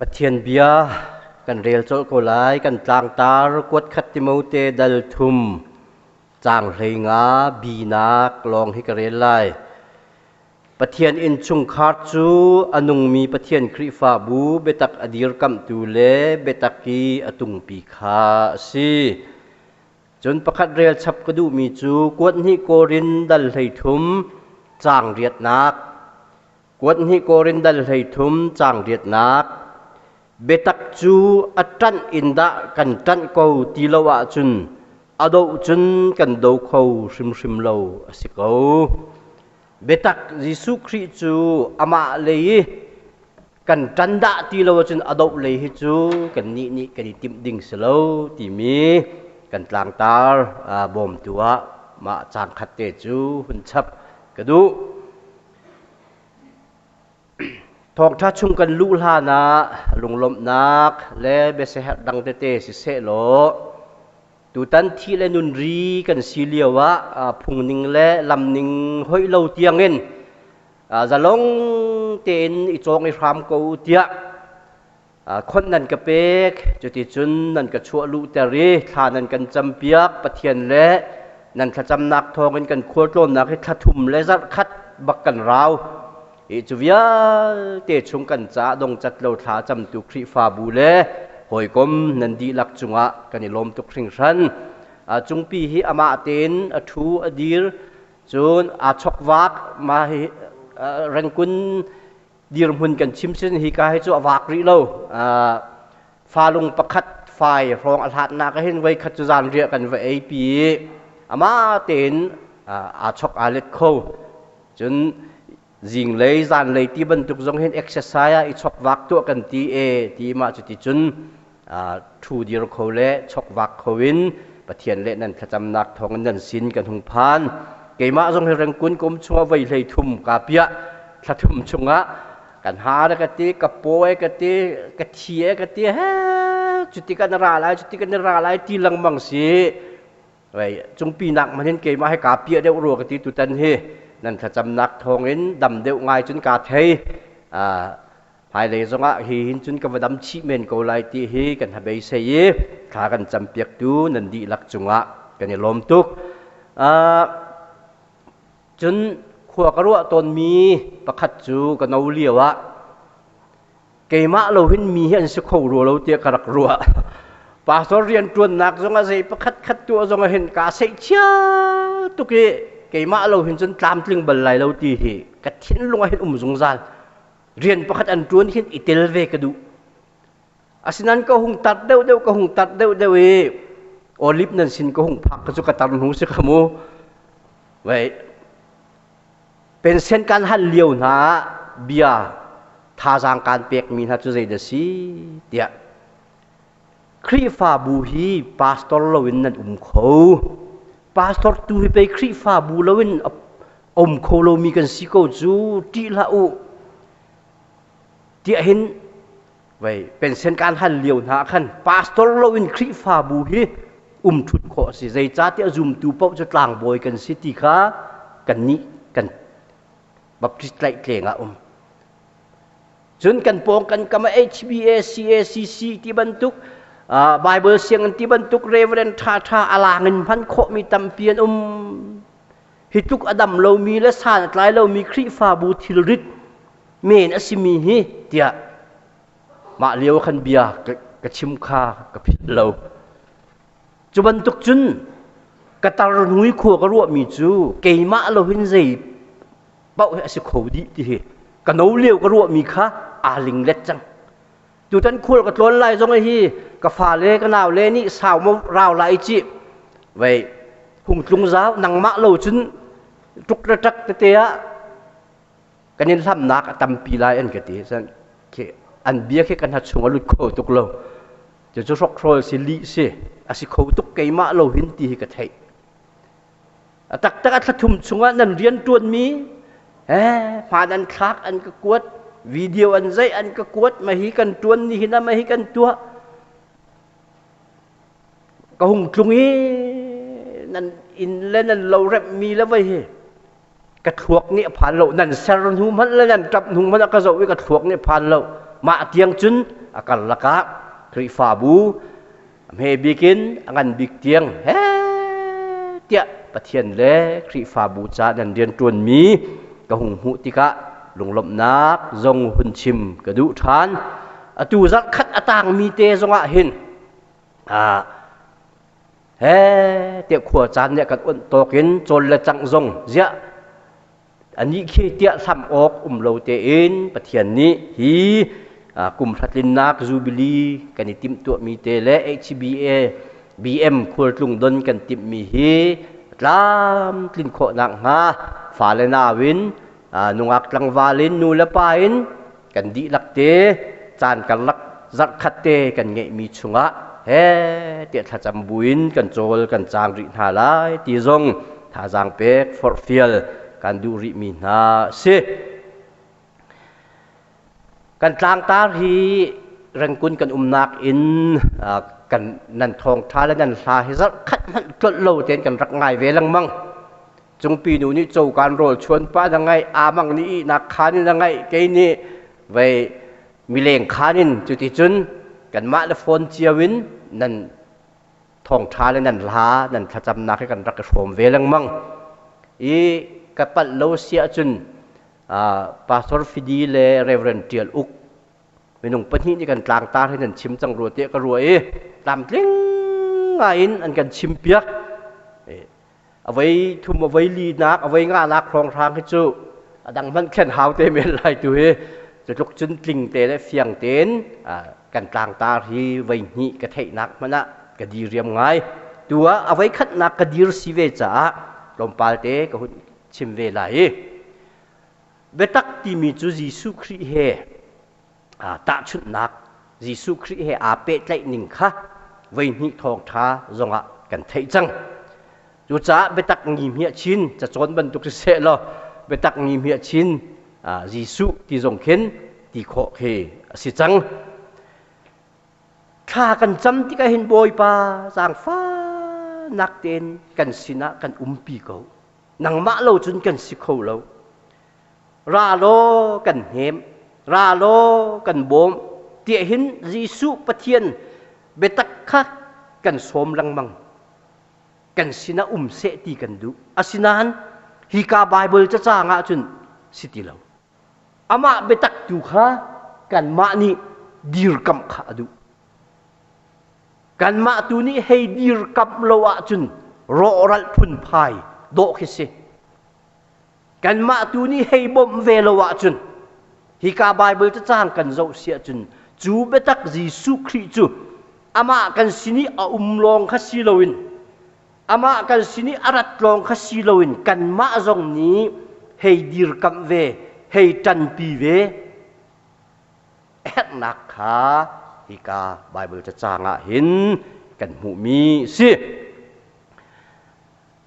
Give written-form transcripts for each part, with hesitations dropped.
Pathian bia kan rel colh ko lai. Kan tlangtar kuat khat Timote dal thum caang 15 binak lawng hi ka rel lai. Pathian innchungkhar cu a nungmi Pathian Khrihfabu biatak a dirkamhtu le biatak i a tungpi kha a si. Cun pakhat rel chap ka duhmi cu kuat hnih Korin dal 13 caang riatnak. Kuat hnih Korin dal 13 caang riatnak. Biatak cu a ṭanh in dah kan ṭanh ko ti lo ahcun a doh cun kan do kho hrimhrim lo a si ko. Biatak Jesuh Khrih cu amah lei i kan ṭan dah ti lo ahcun a doh lei hi cu kannih nih kan i timh ding si lo timi kan tlangtar bawmtu ah mah caang khat te cu hun chap ka duh. Thawngṭha chung kan luh hlan ah lunglawmhnak le biasiherh dang tete siseh law tutan thi le nun ri kan si lio ah phungning le lamning hoih lo tiangin zalong tein i cawng i hram ko u tiah khonh nan ka pek. Cuticun nan ka chuah luhter i thla nan kan campiak. Pathian le nan thlacamnak thawngin kan khualtlawnnak hi thla thum le zarh khat bak kan rau i cu vialte chung kan caah dongcat lo thla camtu Khrihfabu le hawikom nan dihlak cungah kan i lawm tuk hringhran. Cungpi hi amah tein a ṭhu a dir, cun aa chokvak. Mah hi rengkun dirhmun kan chim sin hi ka hi cu a vak rih lo. Falung pakhat fai hrawng a hlatnak hin voi khat cu zan riah kan va ei pi i amah tein aa chok aa let kho. Cun zinglei zanlei ti bantuk zong hin exercise ah i chok vak tuah kan ti e ti mah cu ti cun thu dir kho le chok vak kho in Pathian le nan thlacamnak thawng in nan sin kan hung phan. Keimah zong hi rengkun kum chungah voi 13 ka piah. Thla thum chungah kan ha ka ti, ka paw ka ti, ka thi ka ti, he cuti kan ra lai, cuti kan ra lai ti lengmang si. Wei cungpi nak manin keimah he ka piah deuh rua ka ti. Tutan hi nan thlacamnak thawng in dam deuh ngai cun ka thei. Hmailei zongah hi hin cun ka va dam chih men ko lai ti hi kan habeisei i thla kan campiaktu nan dihlak cungah kan i lawm tuk. Cun khua ka ruah tawnmi pakhat cu ka no lio ah keimah lo hin mi hi an si kho rua lo tiah ka rak ruah. Pastor rian ṭuannak zongah zei pakhat khat tuah zongah hin kaa seihchia tuk i keimah lo hin cun tlamtling bal lai lo ti hi ka thinlung ah hin um zungzal. Rian pakhat an ṭuan hin i tel ve ka duh. Asinain ka hung tar deuhdeuh, ka hung tar deuhdeuh i olive nan sin ka hung phak ka cu ka tar hnu si kha mu. Wei pension kan hal lio hna bia thazaang kan pekmi hna cu zei dah si tiah, Khrihfabu hi pastor loin nan um kho, pastor tu hi pei Khrihfabu loin um kho lomi kan si ko cu, ṭih hlah u tiah hin. Vei pension kan hal lio hna khan pastor loin Khrihfabu hi um ṭhut khawh a si, zeicahtiah zumtu paoh cu tlangbawi kan si ti kha kannih kan Baptist tlaihtleng ah um. Cun kan pawng kan kam ah HBA, CACC ti bantuk, Bible sianginn ti bantuk reverend ṭhaṭha a lang in hman khawhmi tampi an um. Hi tluk a dam lomi le san a tlai lomi Khrihfabu thilrit men a simi hi tiah mah lio khan bia ka chim kha ka philh lo. Cu bantuk cun ka tar hnui khua ka ruahmi cu keimah lo hin zei paoh hi a si kho dih ti hi ka no lio ka ruahmi kha aa linglet cang. Tutan khual ka tlawn lai zong hi ka fale ka naule nih sau maw rau lai ci vei hung tlung zau, nangmah lo cun tuk le tak tete ah kan in hlamnak a tampi lai an ka ti. An bia khi kan ha chung a lut kho tuk lo. Cucu hrokhrawl si, lih si, a si kho tuk keimah lo hin ti hi ka theih. A taktak a thla thum chungah nan rian ṭuanmi hmaan an thlak an ka kuat, video an zeih an ka kuat, ma hi kan ṭuan ni hin ma hi kan tuah. Ka hung tlung i nan inn le nan lo remhmi le voi hi ka thluak nih a phan lo. Nan ser hnu hmanh le nan ṭap hnu hmanh a ka zoh i ka thluak nih a phan lo. Mah tiang cun a karlak ah Khrihfabu hme bik in a ngan bik tiang he tiah Pathian le Khrihfabu ca nan rianṭuanmi ka hung hmuh tikah lunglawmhnak zong hun chim ka duh ṭhan. Atu zarhkhat a tangmi te zongah hin he tiah khua caan nih kan onh tawk in cawl le cangh zong ziah anih khi tiah hlam awk um lo tein Pathian nih hi kum hratlinnak Jubilee kan i timhtuahmi te le HBA BM khualtlung don kan timhmi hi tlamtlin khawh nakhnga fale nau in nungak tlangval in nu le pa in kan dihlak te caan karlak zarhkhat te kan ngeihmi chungah he tiah thlacam buin kan cawl kan caang rih hna lai ti zong thazaang pek forhfial kan duh rihmi hna si. Kan tlangtar hi Rengkun kan umnak in kan nan thawngṭha le nan hla hi zarhkhat hmanh tlolh lo tein kan rak ngai ve lengmang. Cungpi nu nih cokan rawl chuan pa na ngaih, amang nih ihnak khaan in a ngaih, kei nih vei mileng khaan in cuticun kanmah le phone cio in nan thawngṭha le nan hla nan thlacamnak hi kan rak i hrawm ve lengmang. I ka palh lo si ahcun Pastor Fidi le Reverend Ṭial Uk minung pahnih nih kan tlangtar hi nan chim cang rua tiah ka ruah i tlamtling ngai in an kan chimpiak. A voi thum, a voi li nak, a voi nga nak hrawnghrang hi cu a dang hmanh khen hau te men lai tu hi. Cu tluk cun tling te le fiang tein kan tlangtar hi voi hnih ka theihnak hmanh ah ka diriam ngai. Tu ah a voi khatnak ka dir si ve caah tlawmpal te ka hun chim ve lai i biatak timi cu Jesuh Khrih he tahchunhnak Jesuh Khrih he aa pehtlaih ning kha voihnih thawngṭha zongah kan theih cang. Cucaah biatak ngi hmiah chin cacawn bantuk siseh law biatak ngi hmiah chin Jesuh ti zong khin ti khawh khi a si cang. Thla kan cam tikah hin Bawipa zaangfahnak tein kan sinah kan umpi ko. Nangmah lo cun kan si kho lo. Ra law kan hnem, ra law kan bawm tiah hin Jesuh Pathian biatak kha kan sawm lengmang. Kan sinah um seh ti kan duh. Asinain hika Baibal cacang ahcun si ti lo. Amah biatak tu kha kanmah nih dirkamh kha a duh. Kanmah tu nih hei dirkamh lo ahcun rawhralh phunphai dawh khi si. Kanmah tu nih hei bawmh ve lo ahcun hika Baibal cacang kan zoh si ahcun cu biatak Jesuh Khrih cu amah kan sin i a um lawng kha si loin amah kan sin i a rat lawng kha si loin kanmah zong nih hei dirkamh ve hei ṭanpi ve herhnak kha hika Baibal cacang ah hin kan hmuhmi a si.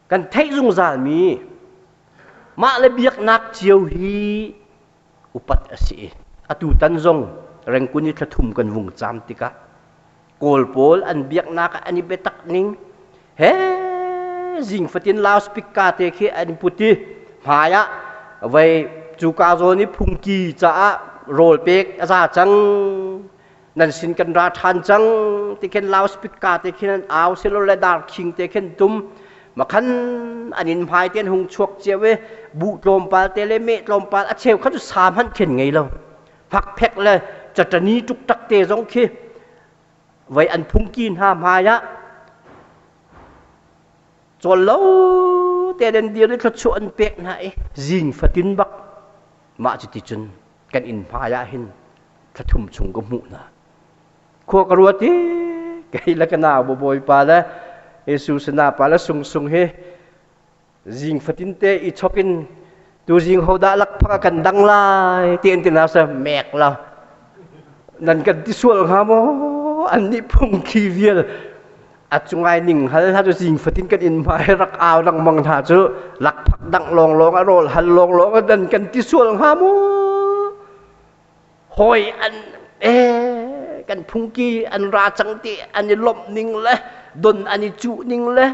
Kan theih zungzalmi mah le biaknak cio hi upat a si i atu tan zong Rengkun i thlathum kan vung caam tikah Kawl pawl an biaknak ah an i biatak ning he zing fatin loudspeaker te khi an put i hmai ah vei cuka zawn i phungki caah rawl pek a za cang nan sin kan ra ṭhan cang ti khin loudspeaker te khin an au silole darkhing te khin tum makhan an in hmai te an hung chuak cio i buh tlawmpal te le meh tlawmpal a cheu kha cu sa hmanh khin ngei lo fakphek le chatani ṭukṭak te zong khi voi an phungki hna hmai ah cawl lo te den dir i thluachuah an pek hna i zing fatin bak mah cu ti cun kan inn hmai ah hin thlathum chung ka hmuh hna. Khua ka ruat i kei le ka nau bawipa le Jesuh sana pa le sung sung hi zing fatin te i chok in tu zing ho dah lakphak a kan dang lai ti an ti na sa mek la nan kan ti sual hnga maw an nih phung khi vial a cungai ning hal hna cu zing fatin kan inn hmai rak au lengmang hna cu lakphak dang lawng lawng a rawl hal lawng lawng a dan kan ti sual hnga maw hawi an e kan phungki an ra cang ti an i lawmh ning le don an i cuh ning le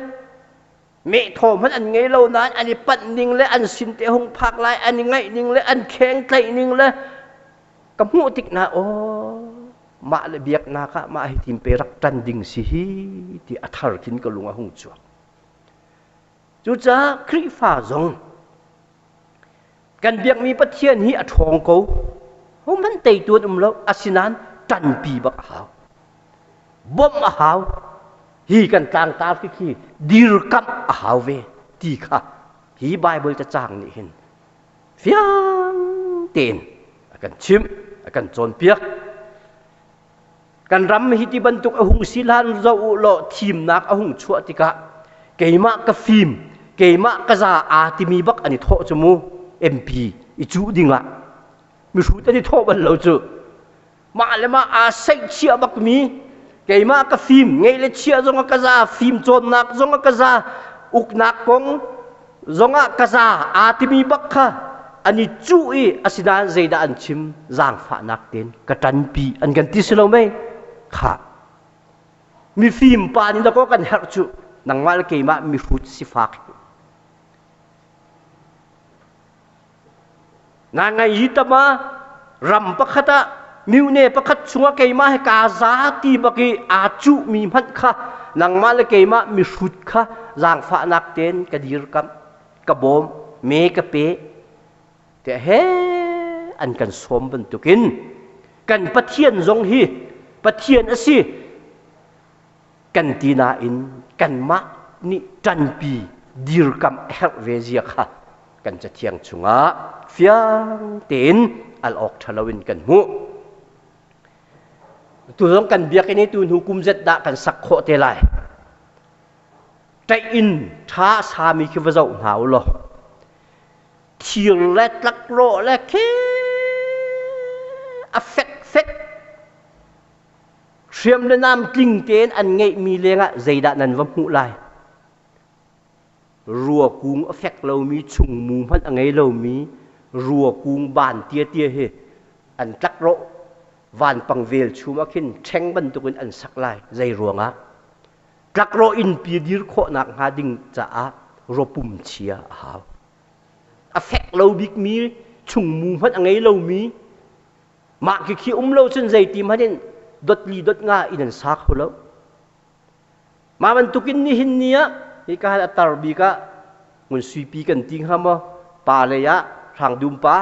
meh thaw hmanh an ngei lo nain an i panh ning le an sin te hung phak lai an i ngaih ning le an kheng tlaih ning le. Ka hmuh tik na aw mah le biaknak ah mah hi tim pe rak ṭan ding si hi ti a thar khin ka lung a hung chuak. Cucaah Khrihfa zong kan biakmi Pathian hi a ṭhawng ko. Hohmanh teitu an um lo. Asinain ṭanpi bak a hau. Bawmh a hau. Hi kan tlangtar khi khi dirkamh a hau ve ti kha hi Bible cacang nih hin fiang tein a kan chimh, a kan cawnpiak. Kan ram hi ti bantuk a hung si hlan zoh u law thimnak a hung chuah tikah keimah ka fim, keimah ka za aa timi bak an i thawh cu mu MP i cuh dingah mihrut an i thawh bal lo cu. Mah le mah aa seihchiah bakmi keimah ka fim, ngeih le chiah zong ah ka za, fim cawnnak zong ah ka za, uknak kong zongah ka za aa timi bak kha an i cuh i asinain zeidah an chim zaangfahnak tein ka ṭanpi an kan ti si lo mei kha mifim pa nih dakaw kan herh cu nangmah le keimah mihrut sifak na ngai hi tama ram pakhat ah mine pakhat chungah keimah he kaa za ti bak i aa cuhmi hmanh kha nangmah le keimah mihrut kha zaangfahnak tein ka dirkamh ka bawm me ka pe tiah he an kan sawm bantukin kan Pathian zong hi Pathian a si kan ti nain kanmah nih ṭanpi dirkamh a herh ve zia kha kan cathiang chungah fiang tein al awk ṭha loin kan hmuh. Tu zong kan biakinn i tu hnu kum zet dah kan sak khawh te lai. Ṭaih in ṭha a sami khi va zoh hna u law thir le tlakrawh le khi a fek fek Hriam le nam tling tein an ngeihmi lengah zeidah nan va hmuh lai? Rua kung a fek lomi chungmu hmanh a ngei lomi rua kung ban tiatia hi an tlakrawh vanpang velchum ah khin ṭheng bantukin an sak lai. Zei ruangah? Tlakrawh innpi dir khawhnak hnga ding caah rawpum chia a hau. A fek lo bikmi chungmu hmanh a ngei lomi Mah khi um lo cun zeiti hmanh in dot li dot nga in an sa kho lo. Mah bantukin nihin ni ah hika a tar bik ah ngun suipi kan ti hnga maw pa lei ah hrangdum pa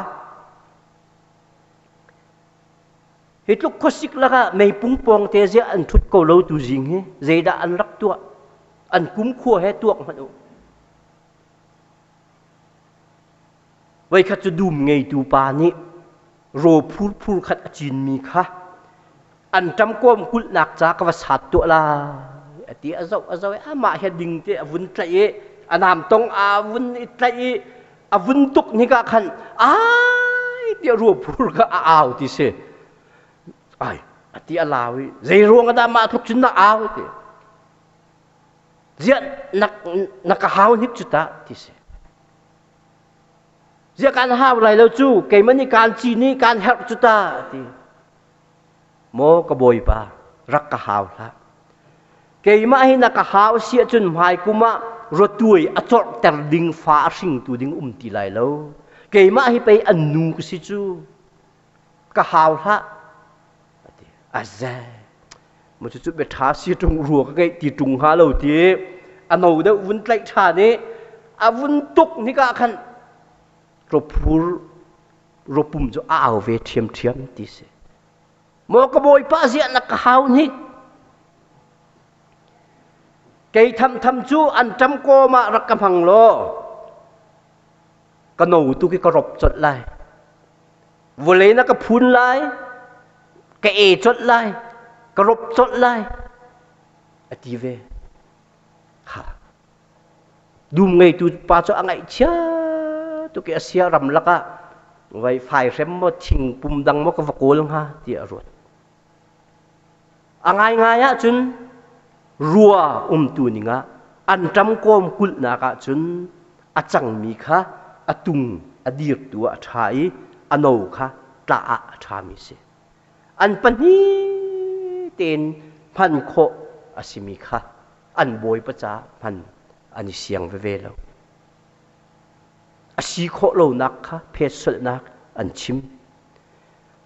hi tluk khuasik lakah meipung pawng te ziah an thut ko lo tu zing hi zeidah an rak tuah an kumkhua he tuak hmanh u Voikhat cu dum ngeitu pa nih raw phur phur khat a cinmi kha an ṭamkawm kulhnak ca ka va sat tuah lai a ti a zoh a zoh i amah he ding te a vun tlaih i a namtong aa vun i tlaih i a vun tuk hnik ah khan ai tiah raw phur kha a au ti si ai a ti a lau i zei ruang ah dah mah tluk cun na au ti ziah na na ka hau hnik cu ta ti si Ziah kan hau lai lo cu keimah nih kaan ci nih kaan herh cu ta a ti. Maw ka bawipa rak ka hau hlah. Keimah hi na ka hau si ahcun hmaikum ah rawtuai a corhter ding fa a hringtu ding um ti lai lo. Keimah hi pei an nu ka si cu. Ka hau hlah. A ti. Aze. Maw cucu bia ṭha si ṭung rua ka ngeih ti ṭung hnga lo ti a no deuh vun tlaih ṭhan i a vun tuk hnikah khan rophur ropum cu a au ve ṭhiamṭhiam ti si. Maw ka bawipa ziah na ka hau hnik kei thamtham cu an ṭam kawm ah rak ka hmang law ka no tu khi ka rop colh lai. Vawlei na ka phun lai, ka e colh lai, ka rop colh lai, a ti ve. Ha. Dum ngeitu pa cu a ngaihchia tuk i a sia ram lakah vai fai hrem maw thing pum dang maw ka va kawl hnga ti a ruat. A ngaingai ahcun rua umtu ningah an ṭamkawm kulhnak ahcun a cangmi kha a tung a dirtu ah a ṭha i a no kha tlah ah a ṭhami si. An pahnih tein hman khawh a simi kha an bawipa ca hman an i siang veve lo. A si khawh lonak kha phetsolhnak an chim.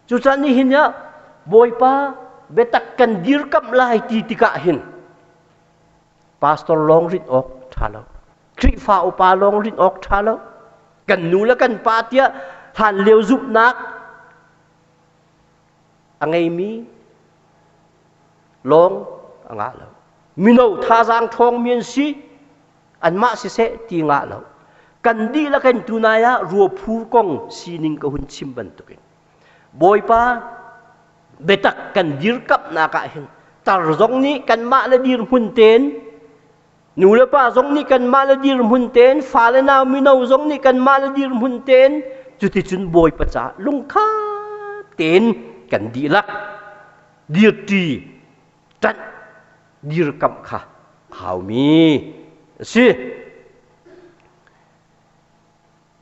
Cucaah nihin ah Bawipa biatak kan dirkamh lai ti tikah hin pastor lawng rinh awk ṭha lo. Khrihfa upa lawng rinh awk ṭha lo. Kan nu le kan pa tiah hlan lio zumhnak a ngeimi lawng a ngah lo. Mino thazaang ṭhawngmi an si. Anmah siseh ti ngah lo. Kan dihlak in tunai ah ruaphur kong sining ka hun chim bantukin Bawipa biatak kan dirkamhnak ah hin tar zong nih kanmah le dirhmun tein nu le pa zong nih kanmah le dirhmun tein fa le nau mino zong nih kanmah le dirhmun tein cuticun Bawipa caah lungkhat tein kan dihlak dirṭi ṭanh dirkamh kha haumi a si.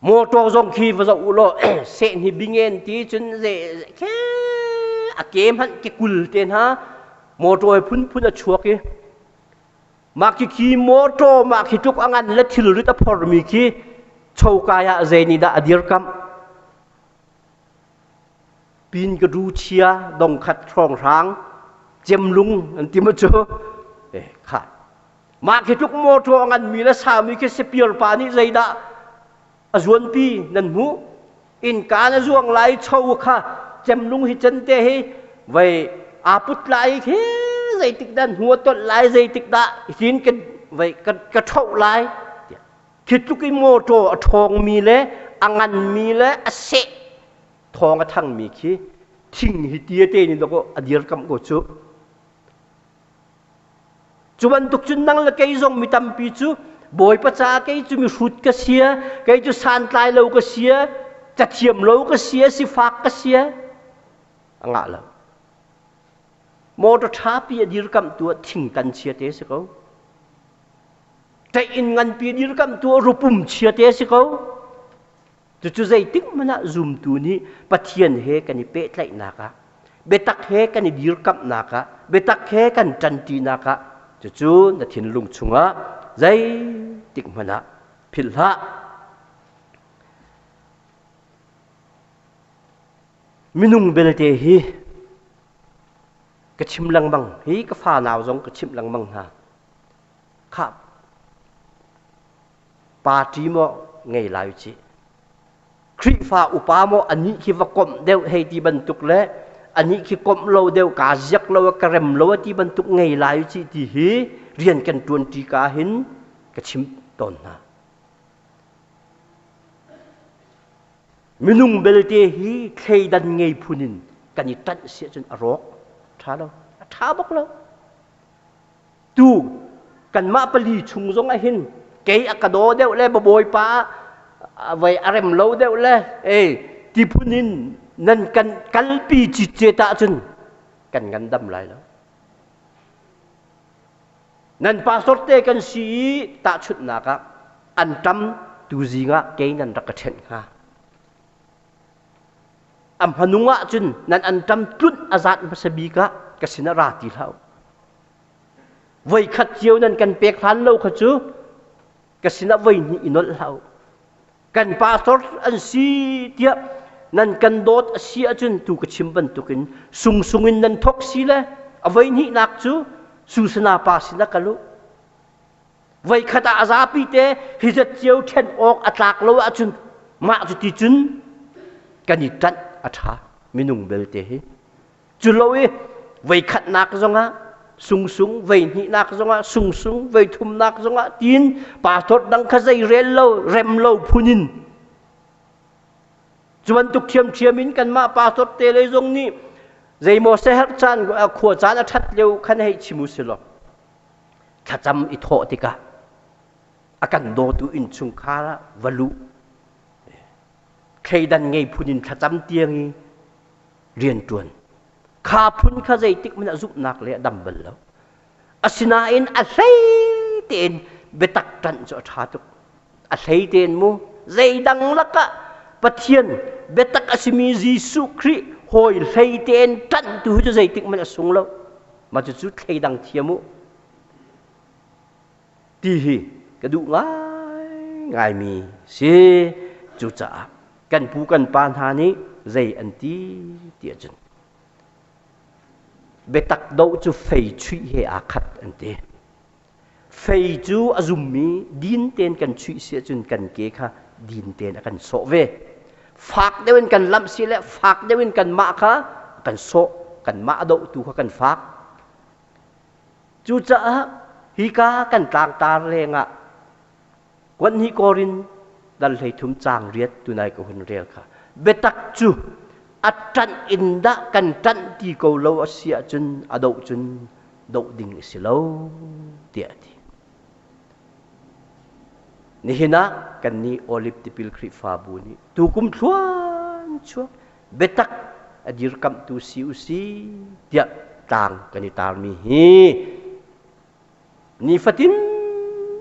Motor zong khi va zoh u law sehni bingen ti cun ze khe a ke hmanh ke kul te hna motor phunphun a chuak i mah khi khi motor mah khi tluk a ngan le thilrit a phormi khi chokai ah zei nih dah a dirkamh pin ka du chia dong khat hrawnghrang cemlung an ti ma cu eh kha mah khi tluk motor a nganmi le saumi khi sepir pa nih zeidah a zuanpi nan hmuh innka na zuang lai cho kha cemlung hi cen te hi vei aa put lai khi zeitik dah hnu a tolh lai zeitik dah hin ka vei ka ka ṭhoh lai khi tluk in motor a ṭhawngmi le a nganmi le a seh thawng a thangmi khi thing hi tia te ni dawk a dirkamh ko cu cu bantuk cun nang le kei zong mi tampi cu Bawipa caah kei cu mihrut ka sia kei cu santlai lo ka sia cathiam lo ka sia sifak ka sia a ngah lo motor ṭhapi a dirkamhtu ah thingtan chia te si ko ṭeih in nganpi a dirkamhtu ah rupum chia te si ko Cucu zeitik hmanh ah zumtu nih Pathian he kan i pehtlaihnak ah, biatak he kan i dirkamhnak ah, biatak he kan ṭanṭinak ah, cucu na thinlung chungah zeitik hmanh ah philh hlah. Minung belte hi ka chim lengmang, hi ka fa nau zong ka chimh lengmang hna. Khah, party maw ngei lai cih Khrihfa upa maw anih khi va komh deuh hei ti bantuk le anih khi komh lo deuh kaa ziak lo ka rem lo ti bantuk ngei lai cih ti hi rian kan ṭuan ṭi ka hin ka chim tawn hna. Minung belte hi thleidan ngei phun in kan i ṭanh si ahcun a rawk ṭha lo a ṭha bak lo. Tu kanmah pali chung zong ah hin kei a ka daw deuh le bawipa vai a rem lo deuh le ei ti phun in nan kan kalpi cicet ahcun kan ngandam lai lo. Nan pastor te kan si i tahchunhnak ah an ṭam tuzing ah kei nan rak ka ṭhenh hnga. A hmanung ah cun nan an ṭam tlunh a zat hmasa bik ah ka sinah ra ti hlah u. Voikhat cio nan kan pek hlan lo kha cu ka sinah voi hnih i nolh hlah u. Kan pastor an si tiah nan kan dawt a si ahcun tu ka chim bantukin sungsung in nan thok si le a voi hnihnak cu Susana pa sinah kal u. Voikhat ah a zapi te hi zat cio ṭhen awk a tlak lo ahcun mah cu ti cun kan i ṭanh a ṭha minung belte hi. Cu lo i voikhatnak zongah sungsung, voihnihnak zongah sungsung, voithumnak zongah tiin pastor dang kha zei rel lo, rem lo phun in cu bantuk ṭhiamṭhiam in kanmah pastor te lei zong nih zeimaw seherh caan khua caan a ṭhat lio khan hei chim u si law thlacam i thawh tikah a kan dawtu innchungkhar ah va luh thleidan ngei phun in thlacam tiang i rianṭuan. Kha phun kha zeitik hmanh ah zumhnak le a dam bal lo. Asinain a hlei tein biatak ṭanh cu a ṭha tuk. A hlei tein mu zeidang lakah Pathian biatak a simi Jesuh Khrih hawi hlei tein ṭanhtu cu zeitik hmanh a sung lo. Mah cucu thleidang thiam u. Ti hi ka duh ngaingaimi si. Cucaah kan pu kan pa hna nih zei an ti ti ahcun biatak doh cu fei chuih he aa khat an ti. Fei cu a zummi din tein kan chuih si ahcun kan ke kha din tein a kan sawh ve. Fak deuh in kan lamh si le fak deuh in kanmah kha kan sawh, kanmah a dohtu kha kan fak. Cucaah hika kan tlangtar lengah kuanhnih Korin dal 13 caang 8 tunai ka hun rel kha biatak cu a ṭanh in dah kan ṭanh ti ko lo a si ahcun a doh cun doh ding a si lo tiah a ti. Nihin ah kannih Olive Tipil Khrihfabu nih tukum thluan chuak biatak a dirkamhtu si u si tiah tlang kan i tarmi hi nifatin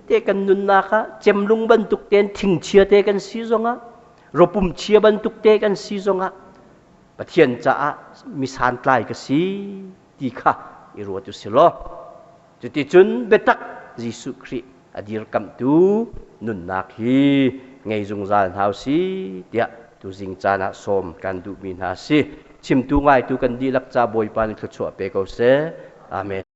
te kan nunnak ah cemlung bantuk tein thingchia te kan si zongah ropum chia bantuk te kan si zongah Pathian caah mi santlai ka si ti kha i ruat u si law cuticun biatak Jesuh Khrih a dirkamhtu nunnak hi ngei zungzal hna u si tiah tuzing caan ah sawm kan duhmi hna si. Chimtu ngaitu kan dihlak ca Bawipa nih thluachuah pe ko seh. Amen.